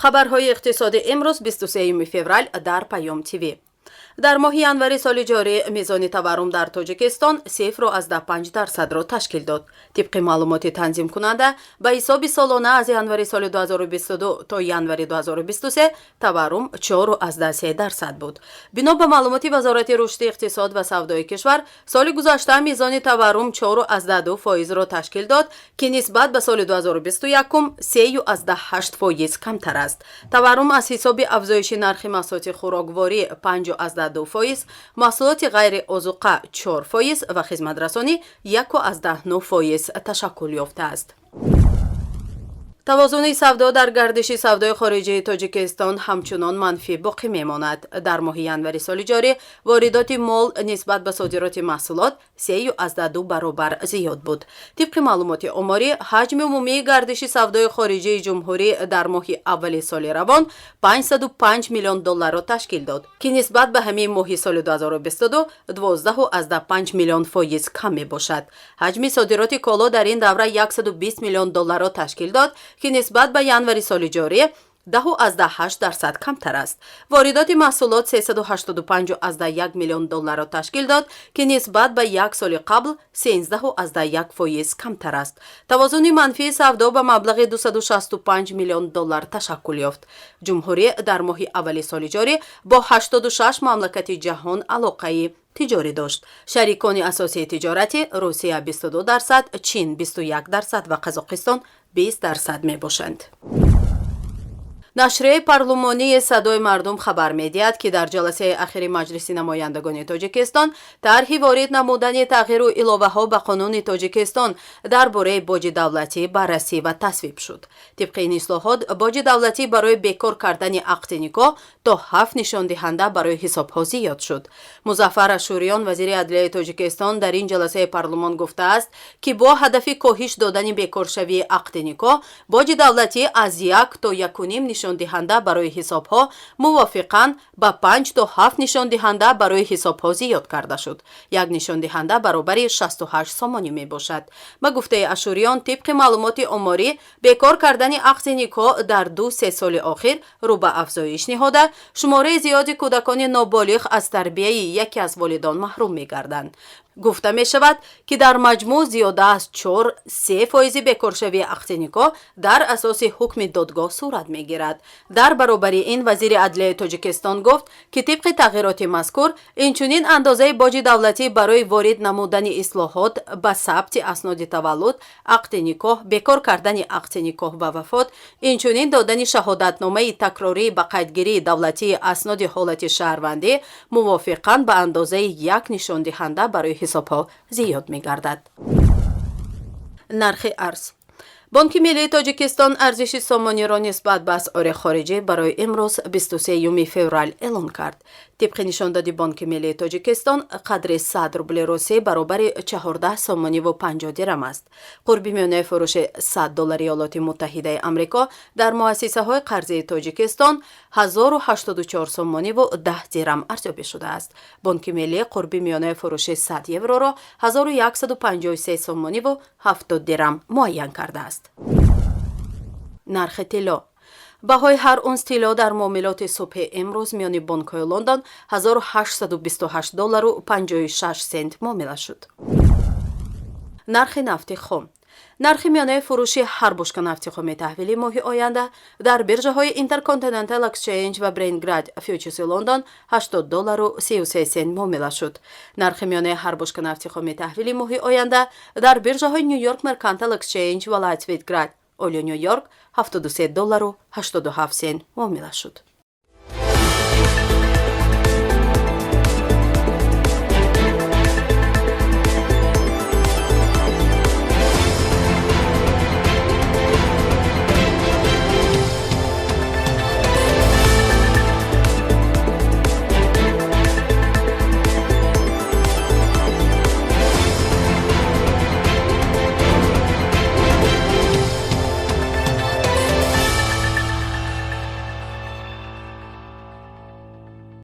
Хабарҳои иқтисоди имрӯз, 23 феврал, дар Паём ТВ. Дар моҳи январи соли ҷорӣ мизони таваррум дар Тоҷикистон 0,5 дарсадро ташкил дод. Тибқи маълумоти танзимкунанда, ба ҳисоби солона аз январи соли 2022 то январи 2023 таваррум 4,3 дарсад буд. Бино ба маълумоти Вазорати рушди иқтисод ва савдои кишвар, соли гузашта мизони таваррум 4,2 фоизро ташкил дод, ки нисбат ба соли 2021 3,8 фоиз камтар аст. Таваррум аз ҳисоби афзоиши нархи маҳсулоти хӯрокворӣ 5,2 фоиз, маҳсулоти ғайриозуқа 4 фоиз ва хизматрасонӣ 1,9 фоиз ташаккул ёфтааст. Тавозуни савдо дар гардиши савдои хориҷии Тоҷикистон ҳамчунон манфӣ боқӣ мемонад. Дар моҳи январи соли ҷорӣ воридоти мол нисбат ба содироти маҳсулот 3,2 баробар зиёд буд. Тибқи маълумоти оморӣ, ҳаҷми умумии гардиши савдои хориҷии ҷумҳурӣ дар моҳи аввали соли равон 505 миллион долларро ташкил дод, ки нисбат ба ҳамин моҳи соли 2022 12,5 миллион фоиз кам мебошад. Ҳаҷми содироти коло дар ин давра 120 миллион долларро ташкил дод, ки нисбат ба январи соли ҷорӣ 10,8 дарсад камтар аст. Воридоти маҳсулот 385,1 миллион долларро ташкил дод, ки нисбат ба як соли қабл 13,1 фоиз камтар аст. Тавозуни манфии савдо ба маблағи 265 миллион доллар ташаккул ёфт. Ҷумҳурӣ дар моҳи аввали соли ҷорӣ бо 86 мамлакати ҷаҳон алоқаи тиҷорӣ дошт. Шарикони асосии тиҷоратӣ Русия 22%, Чин 21% ва Қазоқистон 20% мебошанд. Нашрияи парлумонии «Садои мардум» хабар медиҳад, ки дар ҷаласаи ахири Маҷлиси намояндагони Тоҷикистон тарҳи ворид намудани тағйиру иловаҳо ба Қонуни Тоҷикистон дар бораи боҷи давлатӣ баррасӣ ва тасвиб шуд. Тибқи ин ислоҳот, боҷи давлатӣ барои бекор кардани ақди никоҳ то ҳафт нишондиҳанда барои ҳисобҳо зиёд шуд. Музаффар Ашӯриён, вазири адлияи Тоҷикистон, дар ин ҷаласаи парлумон гуфтааст, ки бо ҳадафи коҳиш додани бекоршавии ақди никоҳ боҷи давлатӣ аз 1 то 1,5 нишондиҳанда барои ҳисобҳо мувофиқан ба 5 то 7 нишондиҳанда барои ҳисобҳо зиёд карда шуд. Як нишондиҳанда баробари 68 сомонӣ мебошад. Ба гуфтаи Ашӯриён, тибқи маълумоти оморӣ, бекор кардани ақди никоҳ дар 2-3 соли охир рӯ ба афзоиш ниҳода, шумораи зиёди кӯдакони ноболиғ аз тарбияи яке аз волидон маҳрум мегарданд. Гуфта мешавад, ки дар маҷмӯъ зиёда аз 4-3 фоизи бекоршавии ақди никоҳ дар асоси ҳукми додгоҳ сурат мегирад. Дар баробари ин, вазири адлияи Тоҷикистон гуфт, ки тибқи тағйироти мазкур инчунин андозаи боҷи давлатӣ барои ворид намудани ислоҳот ба сабти асноди таваллуд, ақди никоҳ, бекор кардани ақди никоҳ ва вафот, инчунин додани шаҳодатномаи такрории ба қайдгирии давлатии асноди ҳолати шаҳрвандӣ мувофиқан ба андозаи як нишондиҳанда барои ҳисобҳо зиёд мегардад. Нархи арз. Бонки миллии Тоҷикистон арзиши сомониро нисбат ба асъори хориҷӣ барои имрӯз, 23 феврал, эълон кард. Тибқи нишондоди Бонки миллии Тоҷикистон, қадри 100 рубли русӣ баробари 14 сомониву 50 дирам аст. Қурби миёнаи фурӯши 100 доллари Иёлоти Муттаҳидаи Амрико дар муассисаҳои қарзии Тоҷикистон 1084 сомониву 10 дирам арзёбӣ шудааст. Бонки миллӣ қурби миёнаи фурӯши 100 евроро 1153 сомониву 70 дирам муайян кардааст. Нархи тилло. Баҳои ҳар унс тилло дар муомилоти субҳи имрӯз миёни бонкҳои Лондон 1828 доллару 56 сент муомила шуд. Нархи нафти хом. Нархи миёнаи фурӯши ҳар бушка нафти хоми таҳвили моҳи оянда дар биржаҳои Intercontinental Exchange ва Brent Grade Futures Лондон 80 доллару 33 сент муомила шуд. Нархи миёнаи ҳар бушка нафти хоми таҳвили моҳи оянда дар биржаҳои New York Mercantile Exchange ва Light Sweet Crude Oil Нью Йорк 73 доллару 87 сент муомила шуд.